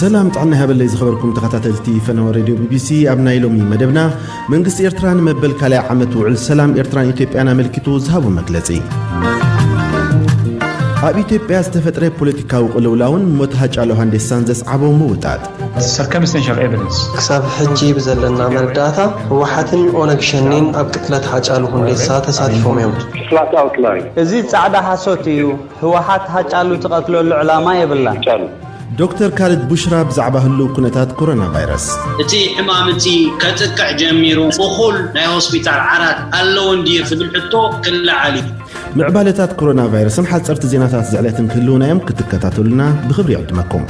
ሰላም ጥዕና ይሃበለይ ዝኸበርኩም ተኸታተልቲ ፈነወ ሬድዮ ቢቢሲ። ኣብ ናይ ሎሚ መደብና፣ መንግስቲ ኤርትራ ንመበል ካልኣይ ዓመት ውዕል ሰላም ኤርትራን ኢትዮጵያን ኣመልኪቱ ዝሃቦ መግለጺ። ኣብ ኢትዮጵያ ዝተፈጥረ ፖለቲካዊ ቅልውላውን ሞት ሃጫሉ ሃንዴሳን ዘስዓቦ ምውጣጥ። Circumstantial evidence. ክሳብ ሕጂ ብዘለና መረዳእታ፣ ህወሓትን ኦነግ ሸኔን ኣብ ቅትለት ሃጫሉ ሁንዴሳ ተሳቲፎም እዮም። Flat outline. እዚ ጻዕዳ ሓሶት እዩ። ህወሓት ሃጫሉ ትቐትለሉ ዕላማ የብላን። Hachalu. ዶክተር ካልድ ቡሽራ ብዛዕባ ህልው ኩነታት ኮሮና ቫይረስ። እቲ ሕማም እቲ ከጥቅዕ ጀሚሩ፣ እኹል ናይ ሆስፒታል ዓራት ኣለዎ እንድየ ዝብል ሕቶ ክለዓል እዩ። ምዕባለታት ኮሮና ቫይረስን ሓፀርቲ ዜናታት ዝዕለትን ክህልውና እዮም፣ ክትከታተሉና ብኽብሪ ይዕድመኩም።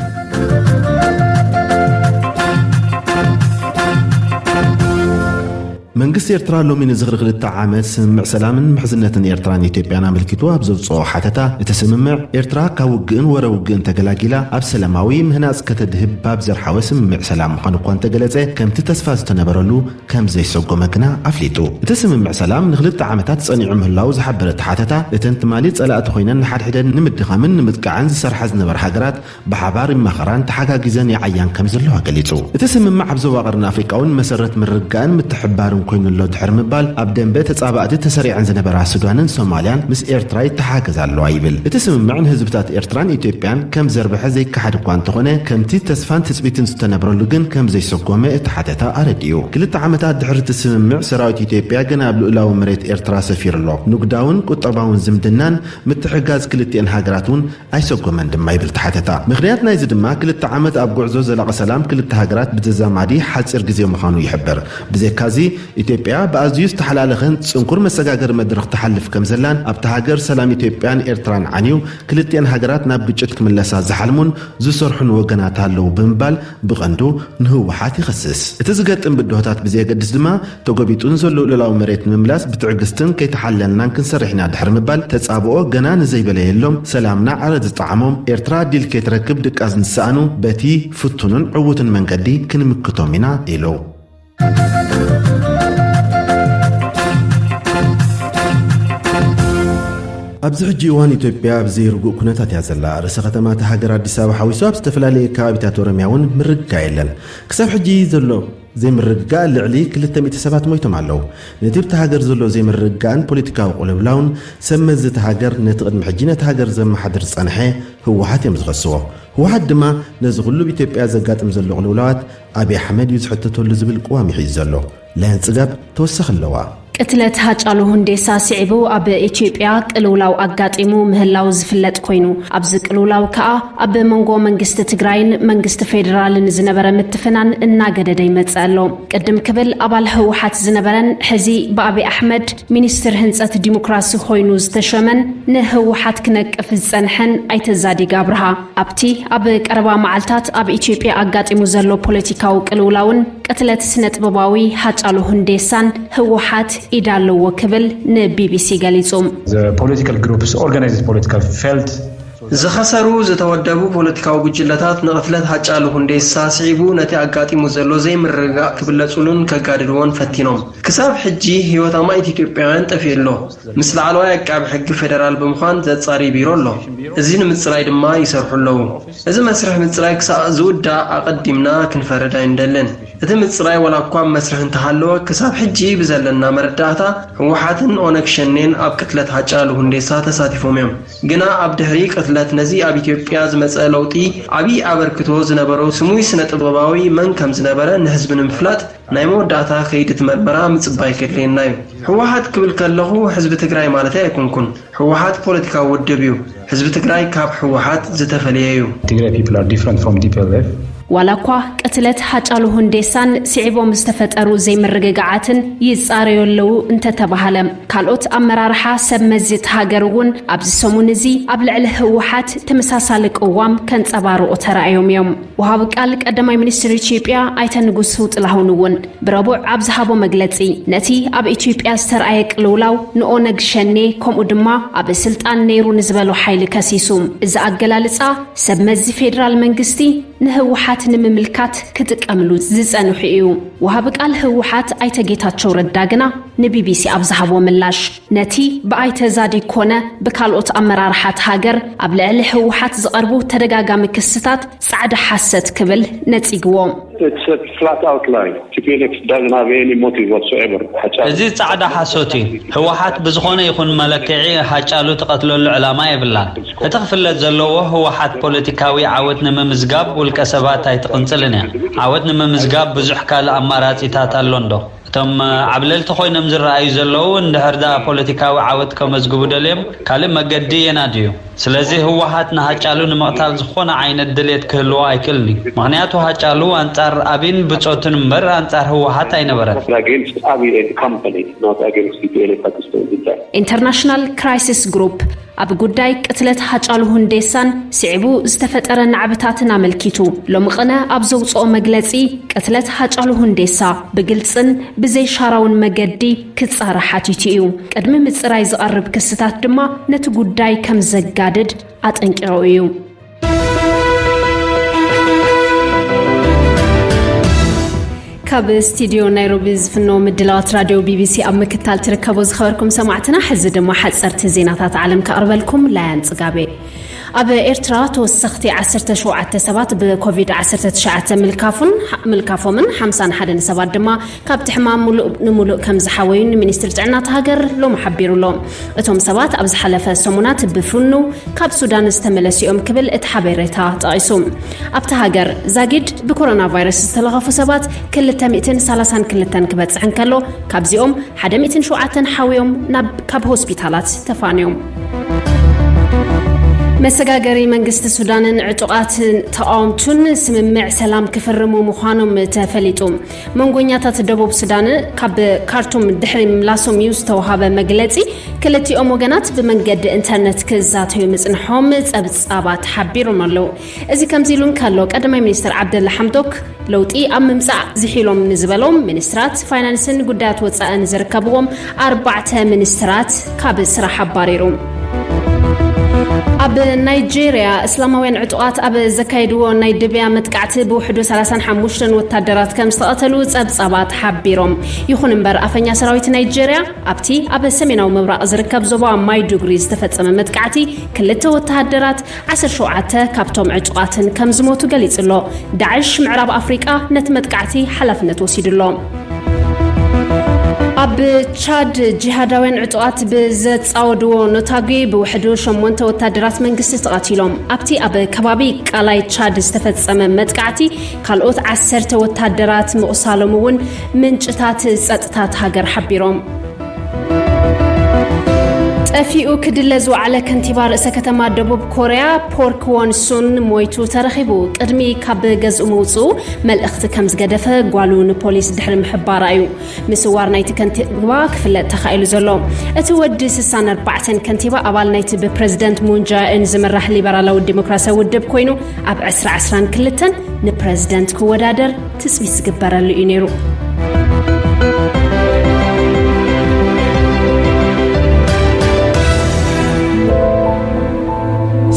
መንግስቲ ኤርትራ ሎሚ ንዝኽሪ ክልተ ዓመት ስምምዕ ሰላምን ምሕዝነትን ኤርትራን ኢትዮጵያን ኣመልኪቱ ኣብ ዘውፅኦ ሓተታ፣ እቲ ስምምዕ ኤርትራ ካብ ውግእን ወረ ውግእን ተገላጊላ ኣብ ሰላማዊ ምህናፅ ከተድህብ ባብ ዘርሓወ ስምምዕ ሰላም ምዃኑ እኳ እንተገለጸ፣ ከምቲ ተስፋ ዝተነበረሉ ከም ዘይሰጎመ ግና ኣፍሊጡ። እቲ ስምምዕ ሰላም ንክልተ ዓመታት ጸኒዑ ምህላው ዝሓበረ እቲ ሓተታ፣ እተን ትማሊ ጸላእቲ ኮይነን ንሓድሕደን ንምድኻምን ንምጥቃዕን ዝሰርሓ ዝነበራ ሃገራት ብሓባር ይማኸራን ተሓጋጊዘን ይዓያን ከም ዘለዋ ገሊጹ። እቲ ስምምዕ ኣብ ዞባ ቀርኒ ኣፍሪቃ እውን መሰረት ምርግጋእን ምትሕብባርን ኮይኑ ኣሎ ድሕሪ ምባል፣ ኣብ ደንበ ተጻባእቲ ተሰሪዐን ዝነበራ ሱዳንን ሶማልያን ምስ ኤርትራ ይተሓጋገዛ ኣለዋ ይብል። እቲ ስምምዕ ንህዝብታት ኤርትራን ኢትዮጵያን ከም ዘርበሐ ዘይከሓድ እኳ እንተኾነ፣ ከምቲ ተስፋን ትጽቢትን ዝተነብረሉ ግን ከም ዘይሰጎመ እቲ ሓተታ ኣረዲኡ። ክልተ ዓመታት ድሕሪ እቲ ስምምዕ፣ ሰራዊት ኢትዮጵያ ገና ኣብ ልኡላዊ መሬት ኤርትራ ሰፊሩ ኣሎ። ንግዳውን ቁጠባውን ዝምድናን ምትሕጋዝ ክልቲኤን ሃገራት እውን ኣይሰጎመን ድማ ይብል እቲ ሓተታ። ምኽንያት ናይዚ ድማ ክልተ ዓመት ኣብ ጉዕዞ ዘላቒ ሰላም ክልተ ሃገራት ብተዛማዲ ሓጺር ግዜ ምዃኑ ይሕብር። ብዘይካዚ፣ ኢትዮጵያ ብኣዝዩ ዝተሓላለኸን ጽንኩር መሰጋገሪ መድረኽ ትሓልፍ ከም ዘላን ኣብታ ሃገር ሰላም ኢትዮጵያን ኤርትራን ዓንዩ ክልቲኤን ሃገራት ናብ ግጭት ክምለሳ ዝሓልሙን ዝሰርሑን ወገናት ኣለዉ ብምባል ብቐንዱ ንህወሓት ይኸስስ። እቲ ዝገጥም ብድሆታት ብዘየገድስ ድማ፣ ተጎቢጡ ንዘሎ ልኡላዊ መሬት ንምምላስ ብትዕግስትን ከይተሓለልናን ክንሰርሕ ኢና ድሕሪ ምባል፣ ተጻብኦ ገና ንዘይበለየሎም፣ ሰላምና ዓረር ዝጠዓሞም፣ ኤርትራ ድል ከይትረክብ ድቃስ ንዝሰኣኑ በቲ ፍቱንን ዕዉትን መንገዲ ክንምክቶም ኢና ኢሉ። ኣብዚ ሕጂ እዋን ኢትዮጵያ ኣብ ዘይርጉእ ኩነታት እያ ዘላ። ርእሰ ከተማ እታ ሃገር ኣዲስ ኣበባ ሓዊሱ ኣብ ዝተፈላለየ ከባቢታት ኦሮምያ እውን ምርግጋእ የለን። ክሳብ ሕጂ ዘሎ ዘይምርግጋእ ልዕሊ ክልተ ሚእቲ ሰባት ሞይቶም ኣለዉ። ነቲ ኣብታ ሃገር ዘሎ ዘይምርግጋእን ፖለቲካዊ ቅልውላውን ሰብ መዚ እታ ሃገር ነቲ ቅድሚ ሕጂ ነታ ሃገር ዘመሓድር ዝጸንሐ ህወሓት እዮም ዝኸስዎ። ህወሓት ድማ ነዚ ኩሉ ኣብ ኢትዮጵያ ዘጋጥም ዘሎ ቅልውላዋት ኣብይ ኣሕመድ እዩ ዝሕተተሉ ዝብል ቅዋም እዩ ሒዙ ዘሎ። ለየን ጽጋብ ተወሳኺ ኣለዋ። ቅትለት ሃጫሉ ሁንዴሳ ስዒቡ ኣብ ኢትዮጵያ ቅልውላው ኣጋጢሙ ምህላው ዝፍለጥ ኮይኑ፣ ኣብዚ ቅልውላው ከኣ ኣብ መንጎ መንግስቲ ትግራይን መንግስቲ ፌዴራልን ዝነበረ ምትፍናን እናገደደ ይመጽእ ኣሎ። ቅድም ክብል ኣባል ህወሓት ዝነበረን ሕዚ ብኣብይ ኣሕመድ ሚኒስትር ህንጸት ዲሞክራሲ ኮይኑ ዝተሸመን ንህወሓት ክነቅፍ ዝጸንሐን ኣይተ ዛዲግ ኣብርሃ፣ ኣብቲ ኣብ ቀረባ መዓልታት ኣብ ኢትዮጵያ ኣጋጢሙ ዘሎ ፖለቲካዊ ቅልውላውን ቅትለት ስነ ጥበባዊ ሃጫሉ ሁንዴሳን ህወሓት ኢድ ኣለዎ ክብል ንቢቢሲ ገሊጹ። The political groups, organized political, felt ዝኸሰሩ ዝተወደቡ ፖለቲካዊ ጉጅለታት ንቕትለት ሃጫሉ ሁንዴሳ ስዒቡ ነቲ ኣጋጢሙ ዘሎ ዘይምርግጋእ ክብለጹሉን ከጋድድዎን ፈቲኖም። ክሳብ ሕጂ ህይወት ኣማኢት ኢትዮጵያውያን ጠፊኡ ኣሎ። ምስ ላዕለዋይ ኣቃቢ ሕጊ ፌደራል ብምዃን ዘጻሪ ቢሮ ኣሎ። እዚ ንምጽራይ ድማ ይሰርሑ ኣለዉ። እዚ መስርሕ ምጽራይ ክሳዕ ዝውዳእ ኣቐዲምና ክንፈርድ ኣይንደልን። እቲ ምጽራይ ዋላ እኳ ኣብ መስርሕ እንተሃለወ፣ ክሳብ ሕጂ ብዘለና መረዳእታ ህወሓትን ኦነግ ሸኔን ኣብ ቅትለት ሃጫሉ ሁንዴሳ ተሳቲፎም እዮም። ግና ኣብ ድሕሪ ቅትለት ነዚ ኣብ ኢትዮጵያ ዝመጸ ለውጢ ዓብዪ ኣበርክቶ ዝነበሮ ስሙይ ስነ ጥበባዊ መን ከም ዝነበረ ንህዝቢ ንምፍላጥ ናይ መወዳእታ ከይዲ እቲ መርመራ ምጽባይ ከድልየና እዩ። ህወሓት ክብል ከለኹ ህዝቢ ትግራይ ማለተይ ኣይኮንኩን። ህወሓት ፖለቲካዊ ውድብ እዩ። ህዝቢ ትግራይ ካብ ህወሓት ዝተፈለየ እዩ። Tigray people are different from T P L F. ዋላ እኳ ቅትለት ሃጫሉ ሁንዴሳን ስዒቦም ዝተፈጠሩ ዘይምርግጋዓትን ይጻረዩ ኣለዉ እንተተባሃለ፣ ካልኦት ኣመራርሓ ሰብ መዚ እቲ ሃገር እውን ኣብዚ ሰሙን እዚ ኣብ ልዕሊ ህወሓት ተመሳሳሊ ቅዋም ከንጸባርቑ ተራእዮም እዮም። ወሃቢ ቃል ቀዳማይ ሚኒስትር ኢትዮጵያ ኣይተ ንጉሱ ጥላሁን እውን ብረቡዕ ኣብ ዝሃቦ መግለጺ፣ ነቲ ኣብ ኢትዮጵያ ዝተርኣየ ቅልውላው ንኦነግ ሸኔ ከምኡ ድማ ኣብ ስልጣን ነይሩ ንዝበሎ ሓይሊ ከሲሱ። እዚ ኣገላልጻ ሰብ መዚ ፌደራል መንግስቲ ንህወሓት ንምምልካት ክጥቀምሉ ዝጸንሑ እዩ። ወሃቢ ቃል ህወሓት ኣይተ ጌታቸው ረዳ ግና ንቢቢሲ ኣብ ዝሃቦ ምላሽ፣ ነቲ ብኣይተ ዛዲግ ኮነ ብካልኦት ኣመራርሓት ሃገር ኣብ ልዕሊ ህወሓት ዝቐርቡ ተደጋጋሚ ክስታት ጻዕዳ ሓሰት ክብል ነጺግዎ። It's a flat out lie. T P L F doesn't have any motive whatsoever. እዚ ጻዕዳ ሓሶት እዩ። ህወሓት ብዝኾነ ይኹን መለክዒ ሃጫሉ ትቐትለሉ ዕላማ የብላን። እቲ ክፍለጥ ዘለዎ፣ ህወሓት ፖለቲካዊ ዓወት ንምምዝጋብ ውልቀ ሰባት ኣይትቕንጽልን እያ። ዓወት ንምምዝጋብ ብዙሕ ካልእ ኣማራጺታት ኣሎ እንዶ። እቶም ዓብለልቲ ኮይኖም ዝረኣዩ ዘለዉ፣ እንድሕር ደኣ ፖለቲካዊ ዓወት ከመዝግቡ ደልዮም፣ ካልእ መገዲ የናድዩ። ስለዚ ህወሓት ንሃጫሉ ንምቕታል ዝኾነ ዓይነት ድሌት ክህልዎ ኣይክእልን እዩ። ምኽንያቱ ሃጫሉ ኣንጻር ኣቢን ብጾቱን እምበር ኣንጻር ህወሓት ኣይነበረን። Against Abiy and company, not against T P L F at this point in time. ኢንተርናሽናል ክራይሲስ ግሩፕ ኣብ ጉዳይ ቅትለት ሃጫሉ ሁንዴሳን ስዒቡ ዝተፈጠረ ናዕብታትን ኣመልኪቱ ሎሚ ቅነ ኣብ ዘውፅኦ መግለፂ፣ ቅትለት ሃጫሉ ሁንዴሳ ብግልፅን ብዘይሻራውን መገዲ ክፃረ ሓቲቱ እዩ። ቅድሚ ምፅራይ ዝቐርብ ክስታት ድማ ነቲ ጉዳይ ከም ዘጋድድ ኣጠንቂቑ እዩ። ካብ ስቱዲዮ ናይሮቢ ዝፍኖ ምድላዋት ራድዮ ቢቢሲ ኣብ ምክታል ትርከቡ ዝኸበርኩም ሰማዕትና፣ ሕዚ ድማ ሓፀርቲ ዜናታት ዓለም ከቕርበልኩም ላያን ፅጋቤ። ኣብ ኤርትራ ተወሰኽቲ ዓሰርተ ሸውዓተ ሰባት ብኮቪድ ዓሰርተ ትሽዓተ ምልካፉን ምልካፎምን ሓምሳን ሓደን ሰባት ድማ ካብቲ ሕማም ሙሉእ ንሙሉእ ከም ዝሓወዩ ሚኒስትሪ ጥዕና እታ ሃገር ሎሚ ሓቢሩ ኣሎ። እቶም ሰባት ኣብ ዝሓለፈ ሰሙናት ብፍኑ ካብ ሱዳን ዝተመለሱ እዮም ክብል እቲ ሓበሬታ ጠቒሱ። ኣብታ ሃገር ዛጊድ ብኮሮና ቫይረስ ዝተለኸፉ ሰባት ክልተ ሚእትን ሰላሳን ክልተን ክበጽሕ እንከሎ፣ ካብዚኦም ሓደ ሚእትን ሸውዓተን ሓውዮም ናብ ካብ ሆስፒታላት ተፋንዮም። መሰጋገሪ መንግስቲ ሱዳንን ዕጡቓት ተቓወምቱን ስምምዕ ሰላም ክፍርሙ ምዃኖም ተፈሊጡ። መንጎኛታት ደቡብ ሱዳን ካብ ካርቱም ድሕሪ ምላሶም እዩ ዝተውሃበ መግለጺ። ክልቲኦም ወገናት ብመንገዲ ኢንተርነት ክዛተዩ ምጽንሖም ጸብጻባት ሓቢሮም ኣለዉ። እዚ ከምዚ ኢሉ እንከሎ፣ ቀዳማይ ሚኒስትር ዓብደላ ሓምዶክ ለውጢ ኣብ ምምጻእ ዝሒሎም ንዝበሎም ሚኒስትራት ፋይናንስን ጉዳያት ወጻእን ዝርከብዎም ኣርባዕተ ሚኒስትራት ካብ ስራሕ ኣባሪሩ። ኣብ ናይጄርያ፣ እስላማውያን ዕጡቓት ኣብ ዘካየድዎ ናይ ድብያ መጥቃዕቲ ብውሕዱ ሰላሳን ሓሙሽተን ወታደራት ከም ዝተቐተሉ ጸብጻባት ሓቢሮም። ይኹን እምበር፣ ኣፈኛ ሰራዊት ናይጄርያ ኣብቲ ኣብ ሰሜናዊ ምብራቕ ዝርከብ ዞባ ማይዱግሪ ዝተፈጸመ መጥቃዕቲ ክልተ ወተሃደራት ዓሰርተ ሸውዓተ ካብቶም ዕጡቓትን ከም ዝሞቱ ገሊጹ ኣሎ። ዳዕሽ ምዕራብ ኣፍሪቃ ነቲ መጥቃዕቲ ሓላፍነት ወሲዱ ኣሎ። ኣብ ቻድ ጂሃዳውያን ዕጡቓት ብዘጻወድዎ ኖታጉ ብውሕዱ ሸሞንተ ወታደራት መንግስቲ ተቐቲሎም። ኣብቲ ኣብ ከባቢ ቃላይ ቻድ ዝተፈጸመ መጥቃዕቲ ካልኦት ዓሰርተ ወታደራት ምቑሳሎም እውን ምንጭታት ጸጥታ እታ ሃገር ሓቢሮም። ጠፊኡ ክድለ ዝወዓለ ከንቲባ ርእሰ ከተማ ደቡብ ኮርያ ፖርክ ዎን ሱን ሞይቱ ተረኺቡ። ቅድሚ ካብ ገዝኡ ምውፅኡ መልእኽቲ ከም ዝገደፈ ጓሉ ንፖሊስ ድሕሪ ምሕባራ እዩ። ምስዋር ናይቲ ከንቲባ ክፍለጥ ተኻኢሉ ዘሎ። እቲ ወዲ ስሳን ኣርባዕተን ከንቲባ ኣባል ናይቲ ብፕረዚደንት ሙን ጃእን ዝምራሕ ሊበራላዊ ዲሞክራሲያዊ ውድብ ኮይኑ፣ ኣብ ዕስራ ዕስራን ክልተን ንፕረዚደንት ክወዳደር ትጽቢት ዝግበረሉ እዩ ነይሩ።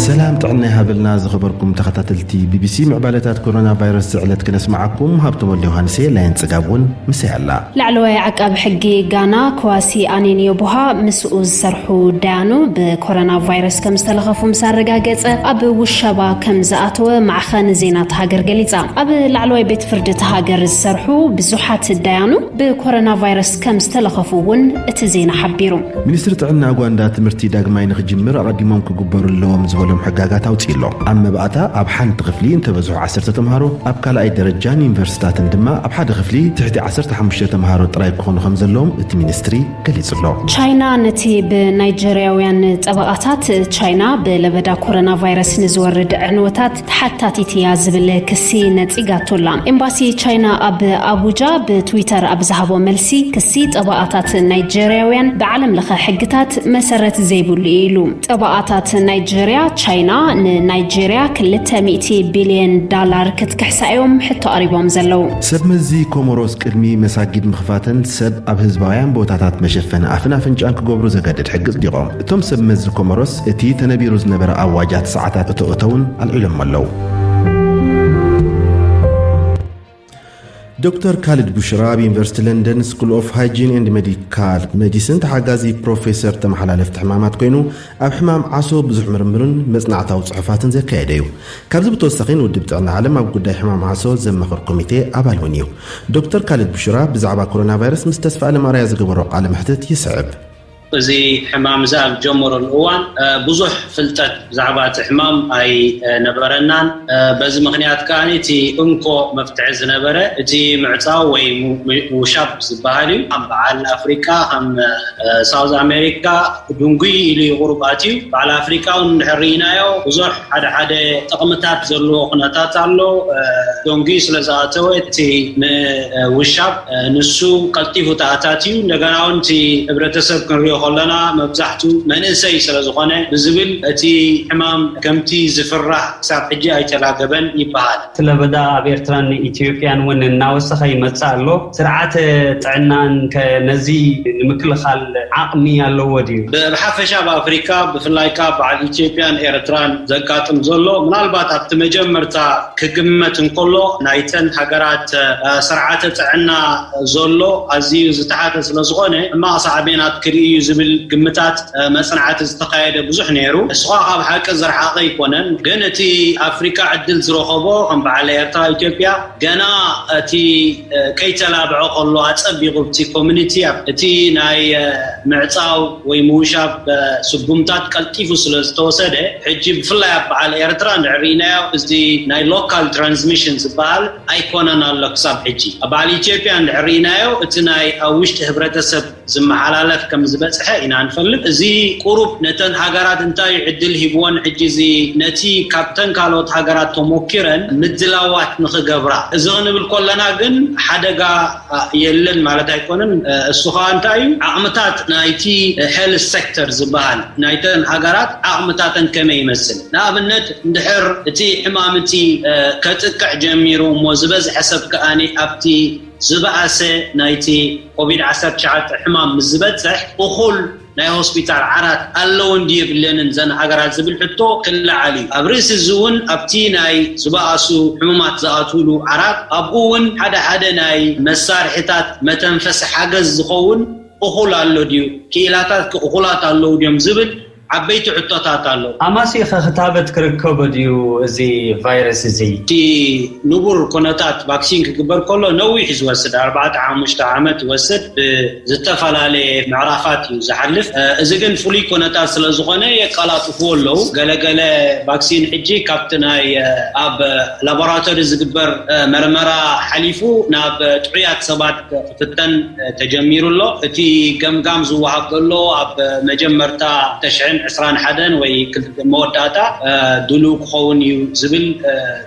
ሰላም ጥዕና ይሃበልና ዝኸበርኩም ተኸታተልቲ ቢቢሲ። ምዕባለታት ኮሮና ቫይረስ ዝዕለት ክነስምዓኩም ሃብቶም ወልደ ዮሃንስ የላየን ጽጋብ እውን ምሳይ ኣላ። ላዕለዋይ ዓቃቢ ሕጊ ጋና ክዋሲ ኣኔንዮ ቡሃ ምስኡ ዝሰርሑ ዳያኑ ብኮሮና ቫይረስ ከም ዝተለኸፉ ምስ ኣረጋገጸ ኣብ ውሸባ ከም ዝኣተወ ማዕኸን ዜና እታ ሃገር ገሊጻ። ኣብ ላዕለዋይ ቤት ፍርዲ እታ ሃገር ዝሰርሑ ብዙሓት ዳያኑ ብኮሮና ቫይረስ ከም ዝተለኸፉ እውን እቲ ዜና ሓቢሩ። ሚኒስትሪ ጥዕና ኡጋንዳ ትምህርቲ ዳግማይ ንኽጅምር ኣቐዲሞም ክግበሩ ኣለዎም ዝበሎም ሕጋጋት ኣውፅኡ ኣሎ። ኣብ መባእታ ኣብ ሓንቲ ክፍሊ እንተበዝሑ ዓሰርተ ተምሃሮ፣ ኣብ ካልኣይ ደረጃን ዩኒቨርሲታትን ድማ ኣብ ሓደ ክፍሊ ትሕቲ ዓሰርተ ሓሙሽተ ተምሃሮ ጥራይ ክኾኑ ከም ዘለዎም እቲ ሚኒስትሪ ገሊጹ ኣሎ። ቻይና ነቲ ብናይጀርያውያን ጠበቓታት ቻይና ብለበዳ ኮሮና ቫይረስ ንዝወርድ ዕንወታት ተሓታቲት እያ ዝብል ክሲ ነጺጋቶ ኣላ። ኤምባሲ ቻይና ኣብ ኣቡጃ ብትዊተር ኣብ ዝሃቦ መልሲ፣ ክሲ ጠበቓታት ናይጀርያውያን ብዓለም ለኸ ሕግታት መሰረት ዘይብሉ እዩ ኢሉ። ጠበቓታት ናይጀርያ፣ ቻይና ንናይጀርያ ክልተ ሚእቲ ቢልዮን ዳላር ክትክሕሳ እዮም ሕቶ ኣቕሪቦም ዘለዉ። ሰብ መዚ ኮሞሮስ ቅድሚ መሳጊድ ምኽፋተን ሰብ ኣብ ህዝባውያን ቦታታት መሸፈኒ ኣፍን ኣፍንጫን ክገብሩ ዘገድድ ሕጊ ኣጽዲቖም። እቶም ሰብ መዚ ኮሞሮስ እቲ ተነቢሩ ዝነበረ ኣዋጃት ሰዓታት እቶ እተውን ኣልዒሎሞ ኣለዉ። ዶክተር ካልድ ቡሽራ ኣብ ዩኒቨርሲቲ ለንደን ስኩል ኦፍ ሃይጂን ኤንድ ሜዲካል ሜዲሲን ተሓጋዚ ፕሮፌሰር ተመሓላለፍቲ ሕማማት ኮይኑ፣ ኣብ ሕማም ዓሶ ብዙሕ ምርምርን መጽናዕታዊ ጽሑፋትን ዘካየደ እዩ። ካብዚ ብተወሳኺ ንውድብ ጥዕና ዓለም ኣብ ጉዳይ ሕማም ዓሶ ዘማኽር ኮሚቴ ኣባል እውን እዩ። ዶክተር ካልድ ቡሽራ ብዛዕባ ኮሮና ቫይረስ ምስ ተስፋ ኣለም ኣርኣያ ዝገበሮ ቃለ መሕትት ይስዕብ። እዚ ሕማም እዚ ኣብ ጀመረሉ እዋን ብዙሕ ፍልጠት ብዛዕባ እቲ ሕማም ኣይነበረናን። በዚ ምኽንያት ከኣ እቲ እንኮ መፍትሒ ዝነበረ እቲ ምዕጻው ወይ ምውሻብ ዝበሃል እዩ። ከም በዓል ኣፍሪቃ፣ ከም ሳውዝ ኣሜሪካ ድንጉይ ኢሉ እዩ ቁሩብ ኣትዩ። በዓል ኣፍሪቃ እውን እንድሕር ርኢናዮ ብዙሕ ሓደ ሓደ ጥቕምታት ዘለዎ ኩነታት ኣሎ። ደንጉይ ስለ ዝኣተወ እቲ ምውሻብ ንሱ ቀልጢፉ ተኣታትዩ። እንደገና እውን እቲ ሕብረተሰብ ክንሪኦ ከለና መብዛሕቱ መንእሰይ ስለ ዝኾነ ብዝብል እቲ ሕማም ከምቲ ዝፍራሕ ክሳብ ሕጂ ኣይተላገበን ይበሃል። እቲ ለበዳ ኣብ ኤርትራን ኢትዮጵያን እውን እናወሰኸ ይመጽእ ኣሎ። ስርዓተ ጥዕናን ከ ነዚ ንምክልኻል ዓቕሚ ኣለዎ ድዩ? ብሓፈሻ ኣብ ኣፍሪካ ብፍላይ ከኣ በዓል ኢትዮጵያን ኤርትራን ዘጋጥም ዘሎ ምናልባት ኣብቲ መጀመርታ ክግመት እንከሎ ናይተን ሃገራት ስርዓተ ጥዕና ዘሎ ኣዝዩ ዝተሓተ ስለ ዝኾነ ሕማቕ ሳዕቤናት ክርኢ እዩ ዝብል ግምታት መጽናዕቲ ዝተኻየደ ብዙሕ ነይሩ። እሱ ካብ ሓቂ ዝረሓቐ ኣይኮነን። ግን እቲ ኣፍሪካ ዕድል ዝረኸቦ ከም በዓል ኤርትራ ኢትዮጵያ ገና እቲ ከይተላብዐ ከሎ ኣጸቢቑ እቲ ኮሚኒቲ እቲ ናይ ምዕጻው ወይ ምውሻብ ስጉምታት ቀልጢፉ ስለ ዝተወሰደ ሕጂ ብፍላይ ኣብ በዓል ኤርትራ እንድሕር ርኢናዮ እዚ ናይ ሎካል ትራንስሚሽን ዝበሃል ኣይኮነን ኣሎ ክሳብ ሕጂ። ኣብ በዓል ኢትዮጵያ እንድሕር ርኢናዮ እቲ ናይ ኣብ ውሽጢ ሕብረተሰብ ዝመሓላለፍ ከም ዝበጽሐ ኢና ንፈልጥ። እዚ ቁሩብ ነተን ሃገራት እንታይ ዕድል ሂብወን ሕጂ እዚ ነቲ ካብተን ካልኦት ሃገራት ተሞኪረን ምድላዋት ንኽገብራ። እዚ ክንብል ከለና ግን ሓደጋ የለን ማለት ኣይኮነን። እሱ ኸዓ እንታይ እዩ? ዓቕምታት ናይቲ ሄልት ሴክተር ዝበሃል ናይተን ሃገራት ዓቕምታተን ከመይ ይመስል? ንኣብነት እንድሕር እቲ ሕማም እቲ ከጥቅዕ ጀሚሩ እሞ ዝበዝሐ ሰብ ከኣ ኣብቲ ዝበኣሰ ናይቲ ኮቪድ ዓሰርተ ትሽዓተ ሕማም ምስ ዝበጽሕ እኹል ናይ ሆስፒታል ዓራት ኣለወን ድዩ የብለንን ዘን ሃገራት ዝብል ሕቶ ክለዓል እዩ። ኣብ ርእሲ እዚ እውን ኣብቲ ናይ ዝበኣሱ ሕሙማት ዝኣትውሉ ዓራት ኣብኡ እውን ሓደ ሓደ ናይ መሳርሒታት መተንፈሲ ሓገዝ ዝኸውን እኹል ኣሎ ድዩ፣ ክኢላታት እኹላት ኣለዉ ድዮም ዝብል ዓበይቲ ሕቶታት ኣሎ። ኣማሲኸ ክታበት ክርከቦ ድዩ እዚ ቫይረስ እዚ? እቲ ንቡር ኩነታት ቫክሲን ክግበር ከሎ ነዊሕ እዩ ዝወስድ፣ ኣርባዕተ ሓሙሽተ ዓመት ይወስድ። ብዝተፈላለየ ምዕራፋት እዩ ዝሓልፍ። እዚ ግን ፍሉይ ኩነታት ስለ ዝኾነ የቀላጥፍዎ ኣለዉ። ገለገለ ቫክሲን ሕጂ ካብቲ ናይ ኣብ ላቦራቶሪ ዝግበር መርመራ ሓሊፉ ናብ ጥዑያት ሰባት ክፍተን ተጀሚሩ ኣሎ። እቲ ገምጋም ዝወሃብ ዘሎ ኣብ መጀመርታ ተሽዕን ዕስራን ሓደን ወይ መወዳእታ ድሉው ክኸውን እዩ ዝብል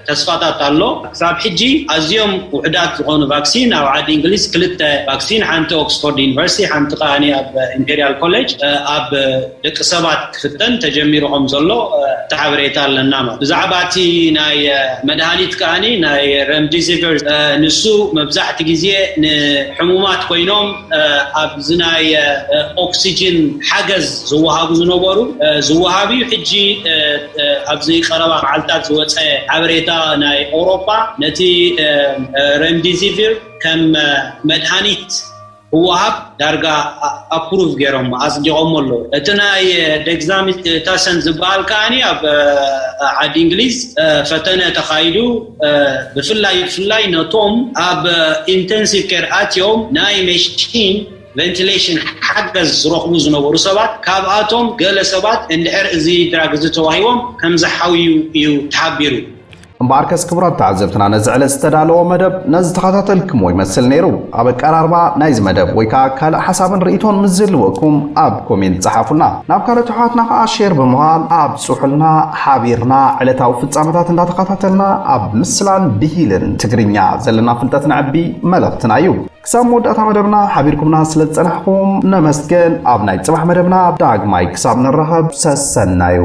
ተስፋታት ኣሎ። ክሳብ ሕጂ ኣዝዮም ውሕዳት ዝኾኑ ቫክሲን ኣብ ዓዲ እንግሊዝ ክልተ ቫክሲን፣ ሓንቲ ኦክስፎርድ ዩኒቨርሲቲ፣ ሓንቲ ከኣ ኣብ ኢምፔሪያል ኮሌጅ ኣብ ደቂ ሰባት ክፍተን ተጀሚሩ ከም ዘሎ እቲ ሓበሬታ ኣለና። ማለት ብዛዕባ እቲ ናይ መድሃኒት ከኣ ናይ ረምዲሲቪር ንሱ መብዛሕቲ ግዜ ንሕሙማት ኮይኖም ኣብዚ ናይ ኦክሲጅን ሓገዝ ዝወሃቡ ዝነበሩ ዝወሃብ እዩ። ሕጂ ኣብዚ ቀረባ መዓልታት ዝወፀ ሓበሬታ ናይ ኣውሮፓ ነቲ ረምዲሲቪር ከም መድሃኒት ክወሃብ ዳርጋ ኣፕሩቭ ገይሮም ኣጽዲቖሞ ኣለዉ። እቲ ናይ ደግዛሚታሰን ዝበሃል ከኣ ኣብ ዓዲ እንግሊዝ ፈተነ ተኻይዱ ብፍላይ ብፍላይ ነቶም ኣብ ኢንተንሲቭ ኬር ኣትዮም ናይ መሽን ቨንቲሌሽን ሓገዝ ዝረኽቡ ዝነበሩ ሰባት፣ ካብኣቶም ገለ ሰባት እንድሕር እዚ ድራግ እዚ ተዋሂቦም ከም ዝሓውዩ እዩ ተሓቢሩ። እምበኣርከስ ክቡራት ተዓዘብትና ነዚ ዕለት ዝተዳለወ መደብ ነዚ ተኸታተልክሞ ይመስል ነይሩ። ኣብ ኣቀራርባ ናይዚ መደብ ወይ ከዓ ካልእ ሓሳብን ርእይቶን ምስ ዝህልወኩም ኣብ ኮሜንት ጸሓፉልና። ናብ ካልኦት ኣሕዋትና ከዓ ሼር ብምባል ኣብጽሑልና። ሓቢርና ዕለታዊ ፍጻመታት እንዳተኸታተልና ኣብ ምስላን ብሂልን ትግርኛ ዘለና ፍልጠት ነዕቢ መልእኽትና እዩ። ክሳብ መወዳእታ መደብና ሓቢርኩምና ስለ ዝጸናሕኩም ነመስገን። ኣብ ናይ ጽባሕ መደብና ዳግማይ ክሳብ ንራኸብ ሰሰናዩ።